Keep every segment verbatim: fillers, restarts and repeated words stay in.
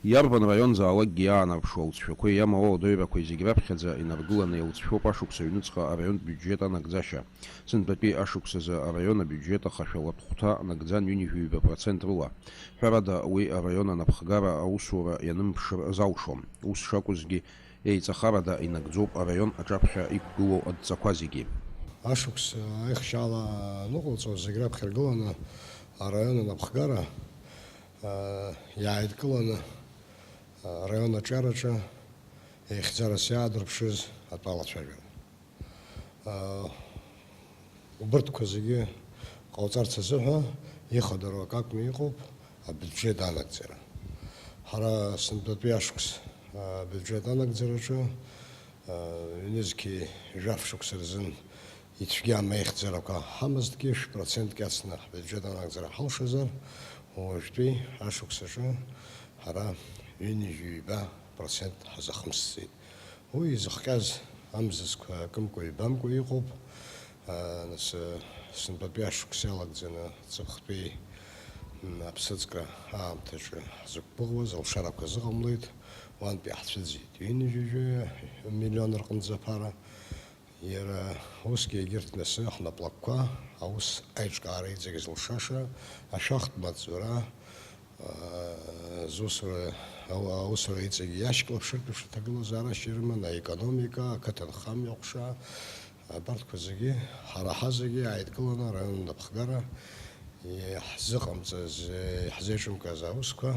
Иарбан раион заалакгьы иаанарԥшуа алҵшәақәеи иамоу ауадаҩрақәеи зегь раԥхьаӡа инаргыланы иалҵшәоуп ашықәс аҩныҵҟа араионтә биуџьет анагӡашьа. Сынтәатәи ашықәсазы араион абиуџьет ахашәалатә хәҭа нагӡан ҩынҩажәи ҩба процент рыла. Ҳәарада, уи араион анапхгара аусура ианымԥшыр залшом. Ус шакәызгьы, еиҵахарада инагӡоуп араион аҿаԥхьа иқәгылоу адҵақәа зегьы. Ашықәс аихшьала аныҟауҵо зегь раԥхьа иргыланы араион анапхгара, аа, иааидкыланы, аа, араион аҿиараҿы еихьӡарас иаадырԥшыз атәалацәажәара. Аа, убырҭқәа зегьы ҟауҵарц азыҳәа ихадароу акакәны иҟоуп абиуџьет анагӡара. Ҳара сынтәатәи ашықәс абиуџьет анагӡараҿы, аа, ҩнызқьи жәаф шықәса рзын ицәгьа амеихӡарақәа ҳамазҭгьы, шә-процентк иацны ҳбиуџьет анагӡара ҳалшазар, уажәтәи ашықәс аҿы ҳара ҩынҩажәи ҩба процент ҳазахымсӡеит. Уи изыхҟьаз амзызқәа акымкәа-ҩбамкәа иҟоуп. Аа, нас, сынтәатәи ашықәс иалагӡаны ҵыԥхтәи, м, аԥсыӡкра аамҭаҿы ҳзықәгәыӷуаз алшарақәа зыҟамлеит, уантәи ҳцәыӡит ҩынҩажәи миллион рҟынӡа аԥара. Иара усгьы егьырҭ нас ҳнаплакқәа аус аиҿкаара иҵегь зылшаша, ашәахтә маҵзура, аа, зусура, ау-, аусура иҵегь иашьклаԥшыртә еиԥш аҭагылазаашьа ирыман, аекономика, ақыҭанхамҩа аҟәша, абарҭқәа зегьы, ҳара ҳазегьы ааидкыланы араион анапхгара иаҳзыҟамҵаз, иаҳзеиҿымкааз аусқәа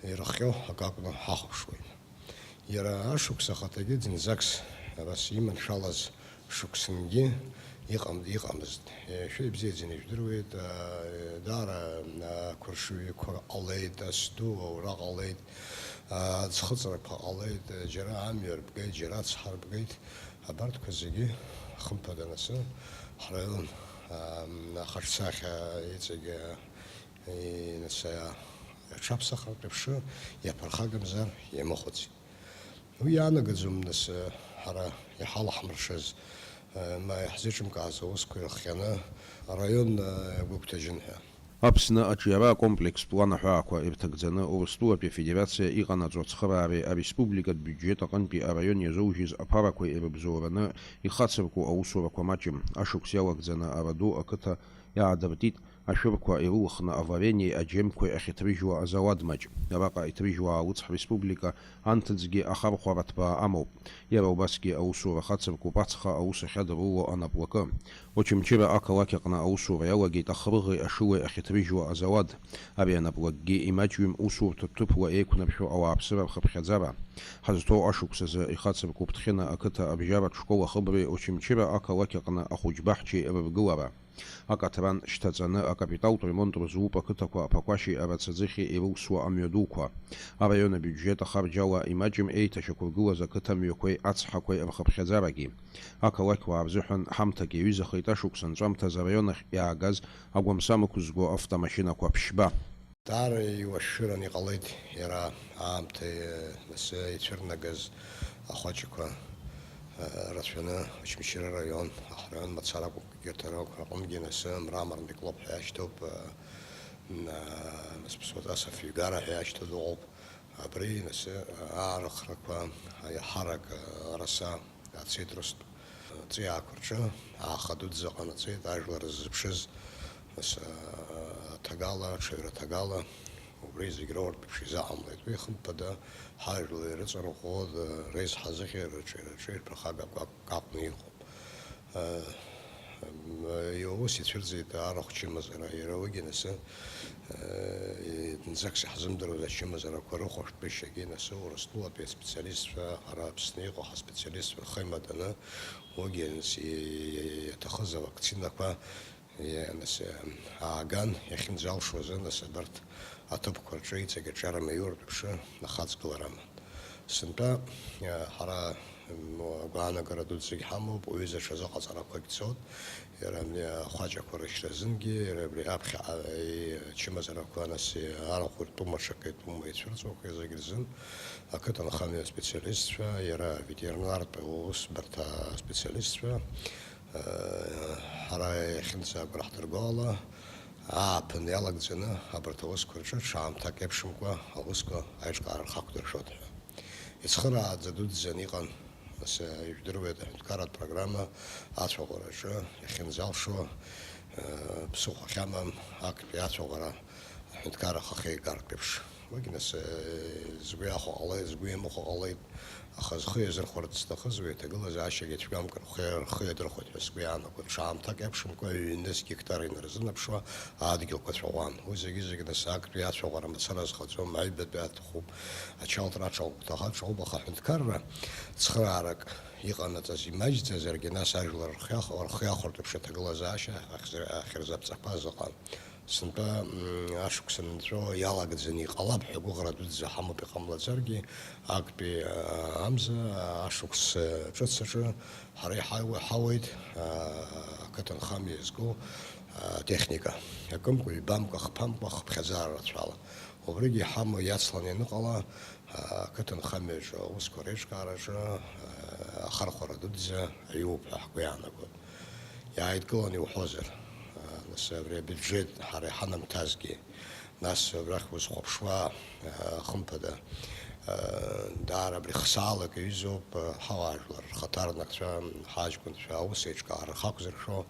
ирыхҟьо акы акәны ҳахәаԥшуеит. Иара ашықәс ахаҭагьы зынӡакс абас иманшәалаз шықәсангьы иҟам-, иҟамызт. Е, шәа ибзиаӡаны ижәдыруеит, а, даара, а, ақәыршҩқәа ҟалеит, асду аура ҟалеит, а, аӡхыҵрақәа ҟалеит, џьара амҩа рбгеит, џьара ацҳа рбгеит. Абарҭқәа зегьы, хымԥада, нас ҳраион, а, ахаҿсахьа иҵегь, а, и-, нас, а, аҽаԥсахратә еиԥш иаԥырхагамзар иамыхәац. Уи иаанагаӡом, нас, ҳара иҳалаҳмыршаз, ма иаҳзеиҿымкааз аусқәа ирыхҟьаны араион гәыгәҭажьын ҳәа. Аԥсны аҿиара акомплекстә ланаҳәаақәа ирҭагӡаны Урыстәылатәи Афедерациа иҟанаҵо ацхыраареи ареспубликатә биуџьет аҟынтәи араион иазоужьыз аԥарақәеи ирыбзоураны ихацырку аусурақәа маҷым. Ашықәс иалагӡаны Араду ақыҭа иаадыртит. Ашәырқәа ирылхны аварениеи аџьемқәеи ахьыҭрыжьуа азауад маҷ. Араҟа иҭрыжьуа аалыҵ ҳреспублика анҭыҵгьы ахархәара ҭбаа амоуп. Иара убасгьы аусура хацыркуп ацха аус ахьадыруло анаплакы. Очамчыра ақалақь аҟны аусура иалагеит ахрыӷи ашылеи ахьыҭрыжьуа азауад. Ари анаплакгьы имаҷҩым усурҭатә ҭыԥла еиқәнаршәо ауааԥсыра рхыԥхьаӡара. Ҳазҭоу ашықәсазы ихацыркуп Ҭхьына ақыҭа абжьаратә школ ахыбреи Очамчыра ақалақь аҟны ахәыҷбаҳчеи рыргылара. Акаҭран шьҭаҵаны акапиталтә ремонт рызуп ақыҭақәа Аԥақәашьи Арацаӡыхьи ирылсуа амҩадуқәа. Араион абиуџьет ахарџь ала имаҷым еиҭашьақәыргылаз ақыҭа мҩақәеи ацҳақәеи рхыԥхьаӡарагьы. Ақалақьуаа рзыҳәан ҳамҭак иаҩызахеит ашықәс анҵәамҭаз араион ахь иаагаз агәамсам ықәызго автомашьынақәа ԥшьба. Даара иуашәшәыран иҟалеит иара аамҭа, нас ицәырнагаз ахәаҷқәа, э, рацәаны Очамчыра араион, ҳраион мацара акәым, егьырҭ араионқәа рҟынгьы нас мраморный клуб ҳәа иашьҭоуп, э, н-, а, нас ԥсуаҵас афҩгара ҳәа иашьҭоу дыҟоуп. Абри нас аарыхрақәа аиҳарак, э, араса ацеит рыстә. Ҵиаақәа рҿы ааха дуӡӡа ҟанаҵеит, ажәлар ззыԥшыз, нас, а, аҭагала, аҽаҩра аҭагала, убри зегь роуртә еиԥш изыҟамлеит. Уи, хымԥада, ҳажәлар ирыҵарӷәӷәо, р-, реизҳа зыхьи рыҿи рыҿи рԥырхагақәа акәны иҟоуп. А, м, ус ицәырҵит арахә чымазара, иара уигьы нас, а, зынӡаск иаҳзымдыруаз ачымазарақәа рыхәышәтәышьагьы нас Урыстәылатәи аспециалистцәа, ара Аԥсны иҟоу ҳаспециалистцәа рхеимаданы, уигьы нас и-, и-, иаҭахыз авакцинақәа, и-, нас, ы, ааган, иахьынӡалшоз, нас абарҭ аҭыԥқәа рҿы иҵегь аҿар амаиуртә еиԥш ахаҵгылара аман. Сынтәа, ы, ҳара, м, агәаанагара дуӡӡагь ҳамоуп, уҩыза ҽазыҟаҵарақәагь цоит, иара, ы, ахәаҷақәа рышьразынгьы, иара абри аԥхьаҟа, ы, ачымазарақәа, нас, ы, арахә ртәума, аҽакы итәума ицәырҵуа, зегь рзын. Ақыҭанхамҩа аспециалистцәа, иара аветеринартә усбарҭа аспециалистцәа, э, ҳара иахьынӡагәра ҳдырго ала, ааԥын иалагӡаны абарҭ аусқәа рҿы ҽаамҭак еиԥшымкәа аусқәа аиҿкаара рхы ақәдыршәоит ҳәа. Ицхырааӡа дуӡӡаны иҟан, нас, ижәдыруеит, аҳәынҭқарратә программа ацәаӷәараҿы иахьынӡалшо, э, ԥсыхәа ахьамам актәи ацәаӷәара аҳәынҭқарра ахахьеигартә еиԥш. Уигь, нас, э, згәы иахәо ҟалеит, згәы иамыхәо ҟалеит, аха зхы иазырхәарц зҭахыз уи аҭагылазаашьагьы цәгьамкәа рхы, рхы иадырхәоит ҳәа сгәы иаанагоит. Ҽаамҭак еиԥшымкәа ҩнызқь гектар инарзынаԥшуа адгьылқәа цәаӷәан. Уи зегьы-зегьы, нас, актәи ацәаӷәара мацара зхаӡом, аҩбатәи аҭахуп, ачалтра аҿ ауп, ҭаха аҿ ауп, аха аҳәынҭқарра цхыраарак иҟанаҵаз, имаҷӡазаргьы, нас ажәлар рхы иах-, рхы иахәартә еиԥш аҭагылазаашьа ахьзы-, ахьырзаԥҵақәаз ыҟан. Сынтәа, м, ашықәс анынҵәо иалагӡаны иҟалап ҳәа гәыӷра дуӡӡа ҳамоуп, иҟамлаӡаргьы, актәи, а, амза, а, ашықәс, а, ҿыц аҿы ҳара иҳауа-, ҳауеит, а, ақыҭанхамҩа иазку, а, техника. Акымкәа, ҩбамкәа, хԥамкәа, хыԥхьаӡара рацәала. Убригьы иҳамоу иацланы ианыҟала, а, ақыҭанхамҩаҿы аусқәа реиҿкаараҿы, а, ахархәара дуӡӡа аиуп ҳәа ҳгәы иаанагоит. Иааидкыланы иуҳәозар, а, нас абри абиуџьет ҳара иҳанамҭазгьы, нас абрахь узхәаԥшуа, а, хымԥада, а, даара абри хсаалак аҩызоуп, а, ҳауаажәлар рхаҭарнакцәа, ҳаҷкәынцәа аус еиҿкаара рхы ақәзыршәо,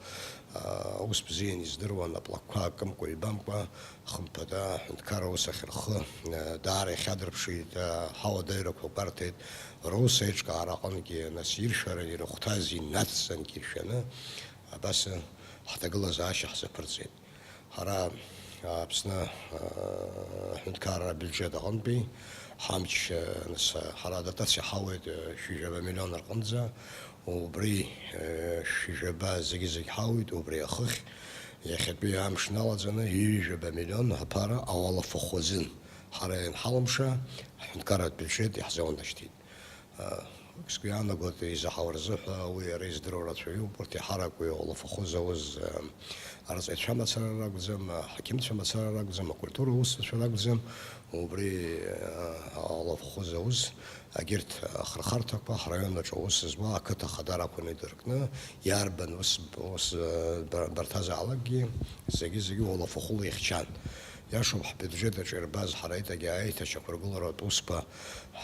а, аус бзианы издыруан, аплакқәа акымкәа-ҩбамкәа, хымԥада, аҳәынҭқарра аус ахь рхы, а, даара ихьадырԥшит, а, ҳауадаҩрақәа гәарҭеит, рус аиҿкаара аҟынгьы, нас иршәара ирыхәҭаз инацҵангьы иршәаны, абас ҳҭагылазаашьа ҳзаԥырҵеит. Ҳара, а, Аԥсны, а, аҳәынҭқарра абиуџьет аҟынтәи ҳамч, а, нас, а, ҳара адотациа ҳауеит, а, шәи жәаба миллион рҟынӡа, убри, а, шәи жәаба зегьы-зегь ҳауеит, убри ахыхь, иахьатәи амш налаҵаны ҩажәаба миллион аԥара ауалафахәы азын. Ҳара ианҳалымша, аҳәынҭқарратә биуџьет иаҳзаунашьҭит. Сгәы иаанагоит, изаҳауа рзыҳәа уи иара издыруа рацәаҩуп, урҭ иҳараку иуалафахәы зауз, э, арҵаҩцәа мацара ракәӡам, аҳақьымцәа мацара ракәӡам, акультура аусзуҩцәа ракәӡам, убри, э, ауалафахәы зауз, егьырҭ ахырхарҭақәа ҳраион аҿы аус зуа ақыҭа ахада ракәын идыркны, иарбан ус, ус, э, бар-, барҭазаалакгьы зегьы-зегьы уалафахәыла ихьчан. Иашоуп, ҳбиуџьет аҿы ирбаз ҳара аиҭагьы аиҭашьақәыргыларатә усқәа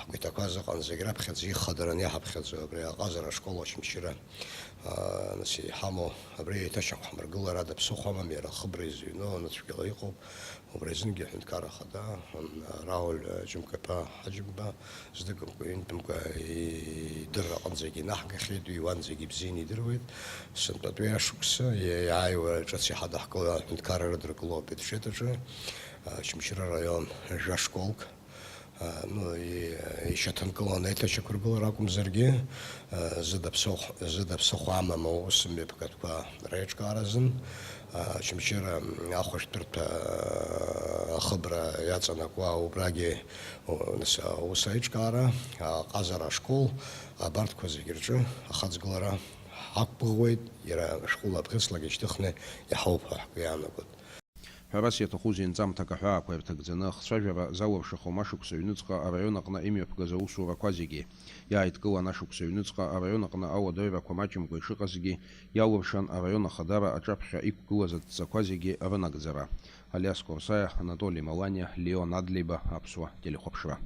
ҳгәҭақәа зыҟан зегь раԥхьаӡа ихадараны иҳаԥхьаӡо абри аҟазара ашкол Очамчыра, аа, нас иҳамоу абри аиҭашьақәҳмыргылар ада ԥсыхәа амам, иара ахыбра изыҩноу анацәгьала иҟоуп. Убри азынгьы аҳәынҭқарра ахада, м, Рауль Џьымкаԥа Ҳаџьымба зныкымкәа, ҩынтәымкәа идырра аҟынӡагьы инаҳгахьеит, уи уанӡагьы ибзианы идыруеит. Сынтәатәи ашықәсы иа-, иааиуа ҿыц иҳадаҳкыло аҳәынҭқарра рыдыркыло абиуџьет аҿы, а, Очамчыра араион жәа школк, а, ну, и-, ишьаҭанкыланы аиҭашьақәыргылара акәымзаргьы, а, зыда ԥсыхә-, зыда ԥсыхәа амам аус мҩаԥгатәқәа реиҿкаара азын, а, Очамчыра ахәышәтәырҭа, а, ахыбра иаҵанакуа убрагьы, о, нас, аус аиҿкаара, аҟазара ашкол, абарҭқәа зегьы рҿы ахаҵгылара ҳақәгәыӷуеит, иара шәҟәыла бӷьыцлагьы шьҭыхны иҳауп ҳәа ҳгәы иаанагоит. Ҳәарас иаҭахузеи, нҵамҭак аҳәаақәа ирҭагӡаны ахцәажәара залыршахом ашықәс аҩныҵҟа араион аҟны имҩаԥгаз аусурақәа зегьы. Иааидкылан ашықәс аҩныҵҟа араион аҟны ауадаҩрақәа маҷымкәа ишыҟазгьы иалыршан араион ахадара аҿаԥхьа иқәгылаз адҵақәа зегьы рынагӡара. Алиас Корсаиа, Анатоли Маланиа, Леон Адлеиба, Аԥсуа телехәаԥшра.